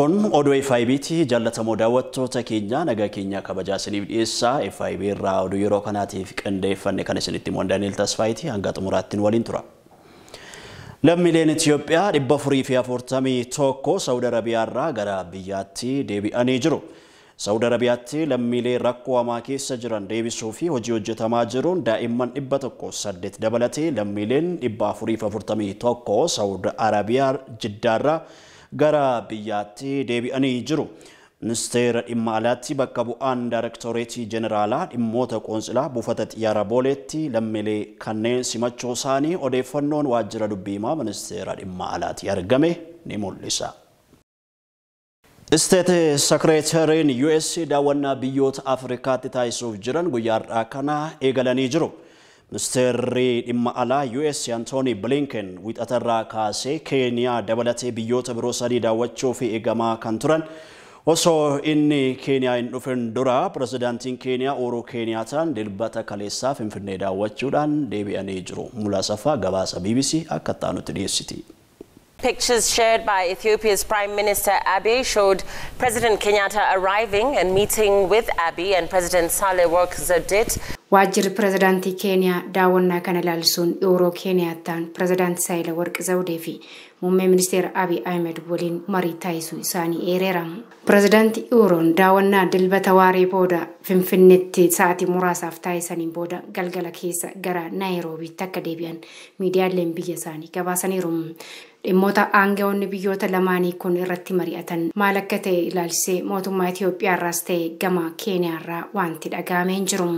Kun oduu FIB'ti. Jaallatamoo daawwattoota keenya, nagaa keenya kabajaa isiniif dhiyeessaa. FIB irraa oduu yeroo kanaatiif qindeeffanne kan isinitti himu Daani'el Tasfaayitii, hanga xumuraatti waliin tura. Lammiileen Itoophiyaa 441 Saawud Arabiyaa irraa gara biyyaatti deebi'anii jiru. Saawud Arabiyaatti lammiilee rakkoo hamaa keessa jiran deebisuu fi hojii hojjetamaa jiruun daa'imman 108 dabalatee lammiileen 441 Saawud Arabiyaa Jiddaarraa gara biyyaatti deebi'anii jiru. Ministeera dhimma alaatti bakka bu'aan Daayirektoreetii Jeneraalaa dhimmoota qoonsilaa buufata xiyyaara Booleetti lammiilee kanneen simachuu isaanii odeeffannoon waajjira dubbii himaa ministeera dhimma alaatti argame ni mul'isa. State Secretary US daawwannaa biyyoota Afrikaatti taasisuuf jiran guyyaa har'aa kana eegalanii jiru. Ministeerri dhimma alaa US Anthony Blinken wiixatarraa kaasee Keeniyaa dabalatee biyyoota biroo sadii daawwachuuf eegamaa kan turan, osoo inni Keeniyaa hin dhufin dura pirezidaantiin Keeniyaa Uhuru Keeniyaataan Dilbata kaleessaa Finfinnee daawwachuudhaan deebi'anii jiru. Mulaa Safaa gabaasa BBC akka itti dhiyeessiti. Pictures shared by Ethiopia's Prime Minister Abiy showed President Kenyatta arriving and meeting with Abiy and President Sahle-Work Zewde. Waajjirri pirezidaantii Keeniyaa daawwannaa kana ilaalchisuun Uhuruu Keeniyaattaan pirezidaantii Saahilawarq Zawudee fi muummee ministeera Abiy Ahmed waliin marii taasisuu isaanii eereera. Pirezidaantii Uhuruun daawwannaa Dilbata waaree booda Finfinneetti sa'aatii muraasaaf taasisaniin booda galgala keessa gara Naayiroobiitti akka deebi'an miidiyaaleen biyya isaanii gabaasaniiru. Dhimmoota aangawoonni biyyoota lamaanii kun irratti mari'atan maal akka ta'e ilaalchisee mootummaa Itoophiyaa irraas ta'e gama Keeniyaa irraa wanti dhaga'amee hin jiru.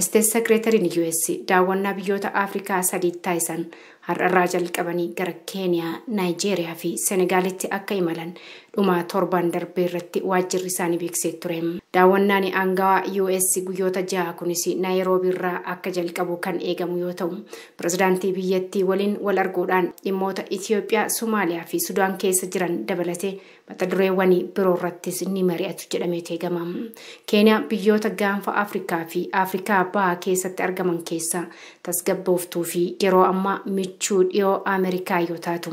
State Secretary US daawwannaa biyyoota Afrikaa sadii taasisan har'arraa jalqabanii gara Keeniyaa, Naayijeeriyaa fi Senegaalitti akka imalan dhuma torban darbee irratti waajjirri isaanii beeksisee ture. Daawwannaan aangawaa US guyyoota 6 kunis Naayiroobii irraa akka jalqabu kan eegamu yoo ta'u, pirezidaantii biyyattii waliin wal arguudhaan dhimmoota Itoophiyaa, Somaaliyaa fi Sudaan keessa jiran dabalatee mata dureewwan biroo irrattis ni mari'atu jedhamee eegama. Keeniyaa biyyoota gaanfa Afrikaa fi Afrikaa Bahaa keessatti argaman keessaa tasgabbooftuu fi yeroo ammaa michuu dhiyoo Ameerikaa yoo taatu,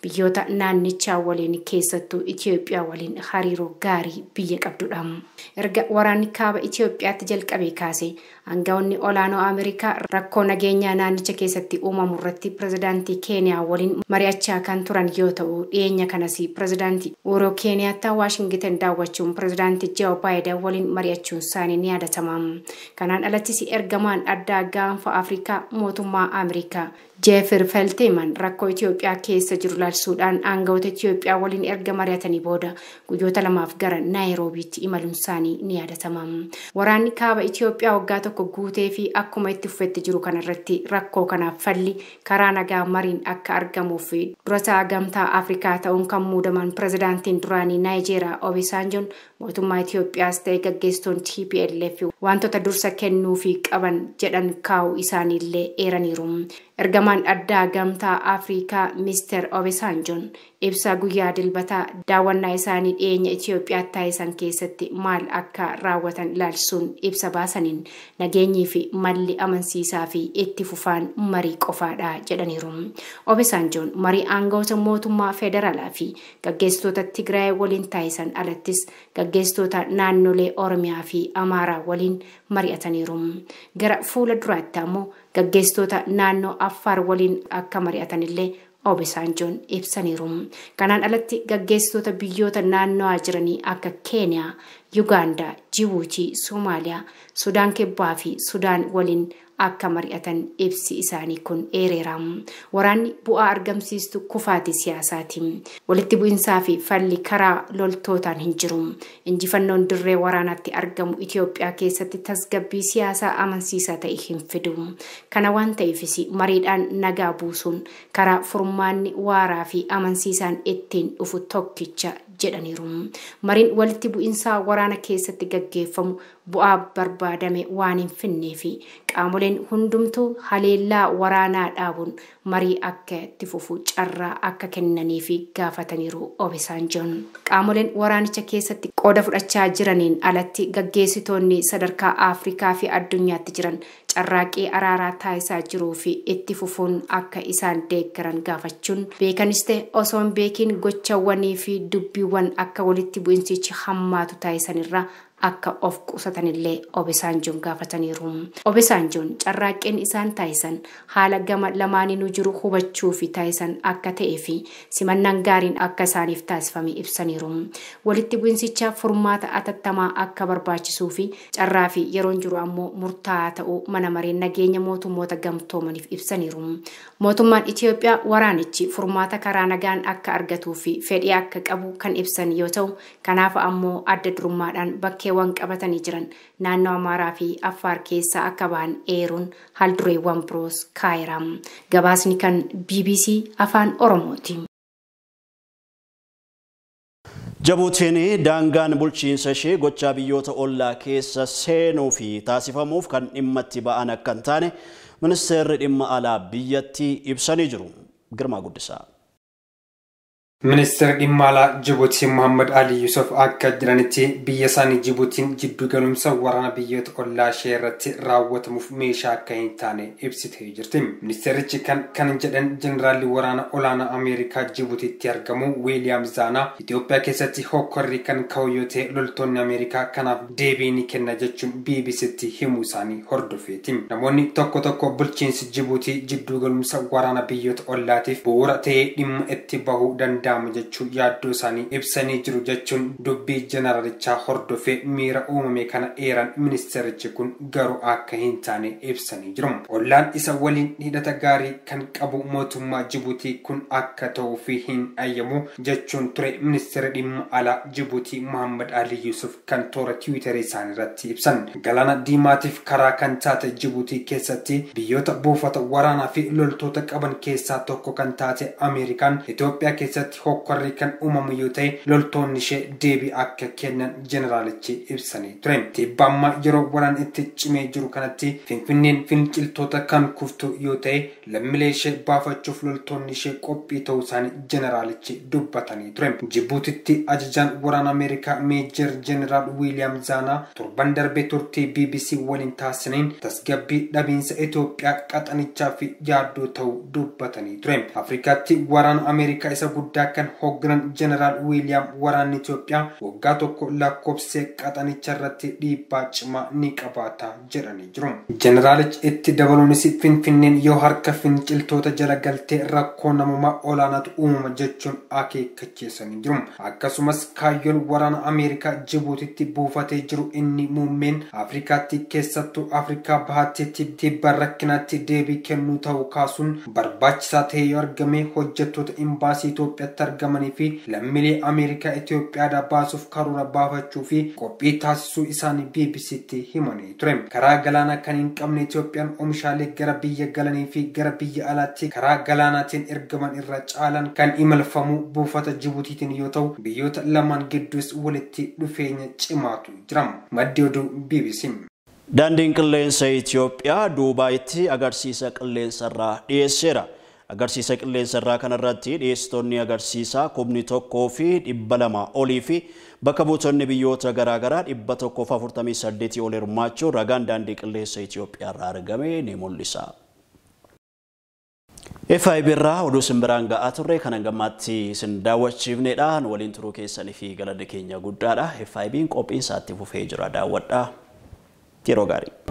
biyyoota naannichaa waliin, keessattuu Itoophiyaa waliin hariiroo gaarii biyya qabdudha. Erga waraanni kaaba Itoophiyaatti jalqabee kaasee aangawoonni olaanoo Ameerikaa rakkoo nageenyaa naannicha keessatti uumamu irratti pirezidaantii Keeniyaa waliin mari'achaa kan turan yoo ta'u, dhiyeenya kanas pirezidaantii Uhuru Keeniyaattaa Waashingitan daawwachuun pirezidaantii Joo Baayiden waliin mari'achuun isaanii ni yaadatama. Kanaan alattis ergamaan addaa gaanfa Afrikaa mootummaa Ameerikaa Jeefir Felteeman rakkoo Itoophiyaa keessa jiru ilaalchisuudhaan aangawoota Itoophiyaa waliin erga mari'atanii booda guyyoota 2f gara Naayiroobiitti imaluun isaanii ni yaadatama. Waraanni kaaba Itoophiyaa waggaa 1 guutee fi akkuma itti fufetti jiru kanarratti rakkoo kanaaf falli karaa nagaa mariin akka argamuuf dura gamtaa Afrikaa ta'uun kan muudaman pirezidaantiin duraanii Naayijeeriyaa Obasanjoon mootummaa Itoophiyaas ta'e gaggeessitoon TPLF wantoota dursa kennuufii qaban jedhan kaa'uu isaaniillee eeraniiru. Ergamaan addaa gamtaa Afrikaa Mr. Obasanjoon ibsa guyyaa Dilbataa daawwannaa isaanii dhiyeenya Itoophiyaatti taasisan keessatti maal akka raawwatan ilaalchisuun ibsa baasaniin, nageenyii fi malli amansiisaa fi itti fufaan marii qofaadha jedhaniiru. Obasanjoon marii aangawoota mootummaa federaalaa fi gaggeessitoota Tigraay waliin taasisan alattis gaggeessitoota naannolee Oromiyaa fi Amaaraa waliin mari'ataniiru. Gara fuula duraatti ammoo gaggeessitoota naannoo Affaar waliin akka mari'atanillee Obasanjoon ibsaniiru. Kanaan alatti gaggeessitoota biyyoota naannawaa jiranii akka Keeniyaa, Yugaandaa, Jibuutii, Somaaliyaa, Sudaan Kibbaa fi Sudaan waliin akka mari'atan ibsi isaanii kun eereera. Waraanni bu'aa argamsiistu kufaatii siyaasaati. Walitti bu'insaa fi falli karaa loltootaan hin jiru. Injifannoon dirree waraanaatti argamu Itoophiyaa keessatti tasgabbii siyaasaa amansiisaa ta'e hin fidu. Kana waan ta'eefis mariidhaan nagaa buusuun karaa furmaanni waaraa fi amansiisaan ittiin dhufu tokkicha jedhaniiru. Mariin walitti bu'insaa waraana keessatti gaggeeffamu bu'aa barbaadame waan hin finnee fi qaamoleen hundumtuu haleellaa waraanaa dhaabuun marii akka itti fufu carraa akka kennanii fi gaafataniiru Obasanjoon. Qaamoleen waraanicha keessatti qooda fudhachaa jiraniin alatti gaggeessitoonni sadarkaa Afrikaa fi addunyaatti jiran carraaqqii araaraa taasisaa jiruu fi itti fufuun akka isaan deeggaran gaafachuun beekanis ta'e osoo hin beekin gochawwanii fi dubbiiwwan akka walitti bu'insichi hammaatu taasisanirra akka of qusatanillee Obasanjoon gaafataniiru. Obasanjoon carraaqqeen isaan taasisan haala gama lamaaniinuu jiru hubachuu fi taasisan akka ta'ee fi simannaan gaariin akka isaaniif taasifame ibsaniiru. Walitti bu'insicha furmaata atattamaa akka barbaachisuu fi carraa fi yeroon jiru ammoo murtaa'aa ta'uu mana mareen nageenya mootummoota gamtoomaniif ibsaniiru. Mootummaan Itoophiyaa waraanichi furmaata karaa nagaan akka argatuu fi fedhii akka qabu kan ibsan yoo ta'u, kanaaf ammoo adda durummaadhaan bakkeewwan qabatanii jiran naannoo Amaaraa fi Affaar keessaa akka ba'an eeruun haaldureewwan biroos kaa'eera. Gabaasni kan BBC Afaan Oromooti. Jabuutiin daangaan bulchiinsa ishee gochaa biyyoota ollaa keessa seenuu fi taasifamuuf kan dhimma itti ba'an akka hin taane ministeerri dhimma alaa biyyattii ibsanii jiru. Girmaa Guddisaa. Ministeerri dhimma alaa Jibuutii Muhammad Ali Yusuf akka jedhanitti biyya isaanii Jibuutiin jiddu galumsa waraana biyyoota ollaa ishee irratti raawwatamuuf meeshaa akka hin taane ibsitee jirti. Ministeerichi kan jedhan Jeneraalli waraana olaanaa Ameerikaa Jibuutiitti argamu Wiiliyaam Zaanaa Itoophiyaa keessatti hokkorri kan ka'u yoo ta'e loltoonni Ameerikaa kanaaf deebii ni kenna jechuun BBCtti himuu isaanii hordofeeti. Namoonni tokko tokko bulchiinsi Jibuutii jiddu galumsa waraana biyyoota ollaatiif bu'uura ta'ee dhimma itti bahuu danda'a jechuun yaaddoo isaanii ibsanii jiru jechuun dubbii jeneraalichaa hordofee miira uumame kana eeran ministeerichi kun garuu akka hin taane ibsanii jiru. Ollaan isa waliin hidhata gaarii kan qabu mootummaa Jibuutii kun akka ta'uu fi hin ayyamu jechuun ture ministeerri dhimma alaa Jibuutii Muhammad Ali Yusuf kan toora Tiwiitarii isaanii irratti ibsan. Galaana Diimaatiif karaa kan taate Jibuutii keessatti biyyoota buufata waraanaa fi loltoota qaban keessaa tokko kan taate Ameerikaan Itoophiyaa keessatti hokkorri kan uumamu yoo ta'e loltoonni ishee deebii akka kennan jeneraalichi ibsanii ture. Tibba ammaa yeroo waraan itti cimee jiru kanatti Finfinneen finciltoota kan kuftu yoo ta'e lammiilee ishee baafachuuf loltoonni ishee qophii ta'uu isaanii jeneraalichi dubbatanii ture. Jibuutitti ajajaan waraana Ameerikaa Meejer Jeneraal Wiiliyaam Zaanaa torban darbee turtii BBC waliin taasisaniin tasgabbii dhabiinsa Itoophiyaa qaxanichaa fi yaaddoo ta'uu dubbatanii ture. Afrikaatti waraana Ameerikaa isa guddaa kan hoogganan Jeneraal Wiiliyaam waraanni Itoophiyaa waggaa tokko lakkoofsee qaxanicha irratti dhiibbaa cimaa ni qabaata jedhanii jiru. Jeneraalichi itti dabaluunis Finfinneen yoo harka finciltoota jala galtee rakkoo namummaa olaanaatu uumama jechuun akeekkachiisanii jiru. Akkasumas kaayyoon waraana Ameerikaa Jibuutitti buufatee jiru inni muummeen Afrikaatti keessattuu Afrikaa bahaatti tibba rakkinaatti deebii kennuu ta'uu kaasuun barbaachisaa ta'ee yoo argame hojjettoota imbaasii Itoophiyaatti argamanii fi lammiilee Ameerikaa Itoophiyaadhaa baasuuf karoora baafachuu fi qophii taasisuu isaanii BBCtti himanii ture. Karaa galaanaa kan hin qabne Itoophiyaan oomishaalee gara biyya galanii fi gara biyya alaatti karaa galaanaatiin ergaman irra caalan kan imalfamu buufata Jibuutiitiin yoo ta'u biyyoota lamaan gidduus walitti dhufeenya cimaatu jira. Maddi oduu BBC. Daandiin qilleensa Itoophiyaa Duubaayitti agarsiisa qilleensarraa dhiyeesseera. Agarsiisa qilleensarraa kanarratti dhiyeessitoonni agarsiisaa 1,200 olii fi bakka buutonni biyyoota garaagaraa 148 ol hirmaachuu ragaan daandii qilleensa Itoophiyaa irraa argame ni mul'isa. FIB irraa oduu simbiraan ga'aa turre kan hangammaatti isin daawwachiifnedha. Nu waliin turuu keessanii fi galanni keenya guddaadha. FIB'n qophiin isaatti fufee jira. Daawwadhaa. Yeroo gaarii.